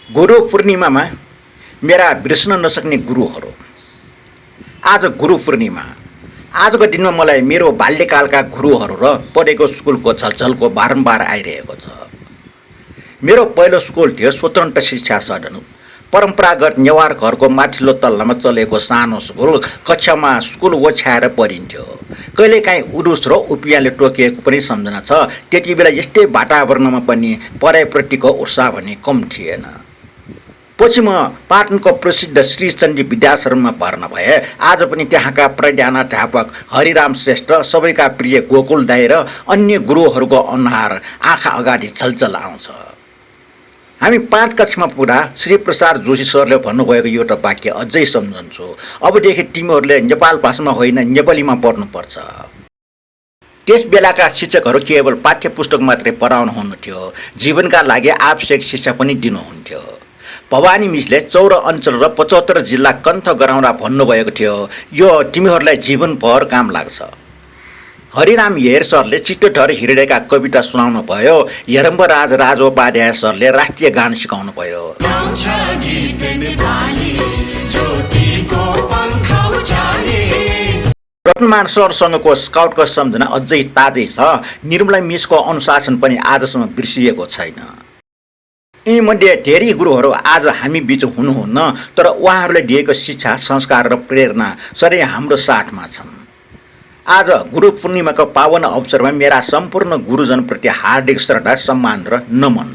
गुरु पूर्णिमामा मेरा बिर्सन नसक्ने गुरुहरू। आज गुरु पूर्णिमा। आजको दिनमा मलाई मेरो बाल्यकालका गुरुहरू र पढेको स्कुलको झलझलको बारम्बार आइरहेको छ। मेरो पहिलो स्कुल थियो स्वतन्त्र शिक्षा सदन। परम्परागत नेवार घरको माथिल्लो तल्लामा चलेको सानो स्कुल। कक्षामा स्कुल ओछ्याएर पढिन्थ्यो। कहिलेकाहीँ उडुस र उपियाँले टोकिएको पनि सम्झना छ। त्यति बेला यस्तै वातावरणमा पनि पढाइप्रतिको उत्साह भने कम थिएन। पछि म पाटनको प्रसिद्ध श्री चण्डी विद्याश्रममा भर्ना भए। आज पनि त्यहाँका प्रधानाध्यापक हरिराम श्रेष्ठ, सबैका प्रिय गोकुल दाई र अन्य गुरुहरूको अनुहार आँखा अगाडि झलझल आउँछ। हामी 5 कक्षामा पुरा श्री प्रसाद जोशी सरले भन्नुभएको एउटा वाक्य अझै सम्झन्छु। अबदेखि तिमीहरूले नेपाल भाषामा होइन नेपालीमा पढ्नुपर्छ। त्यस बेलाका शिक्षकहरू केवल पाठ्य पुस्तक मात्रै पढाउनुहुन्थ्यो, जीवनका लागि आवश्यक शिक्षा पनि दिनुहुन्थ्यो। भवानी मिसले 14 अञ्चल र 75 जिल्ला कन्थ गराउँदा भन्नुभएको थियो, यो तिमीहरूलाई जीवनभर काम लाग्छ। हरिराम हेर सरले चित्तोधर हिँडेका कविता सुनाउनु भयो। हेरम्बराज राजोपाध्याय सरले राष्ट्रिय गान सिकाउनु भयो। रत्नमान सरसँगको स्काउटको सम्झना अझै ताजै छ। निर्मला मिसको अनुशासन पनि आजसम्म बिर्सिएको छैन। यीमध्ये धेरै गुरुहरू आज हामी बीच हुनुहुन्न, तर उहाँहरूले दिएको शिक्षा, संस्कार र प्रेरणा सधैँ हाम्रो साथमा छन्। आज गुरु पूर्णिमाको पावन अवसरमा मेरा सम्पूर्ण गुरुजनप्रति हार्दिक श्रद्धा, सम्मान र नमन।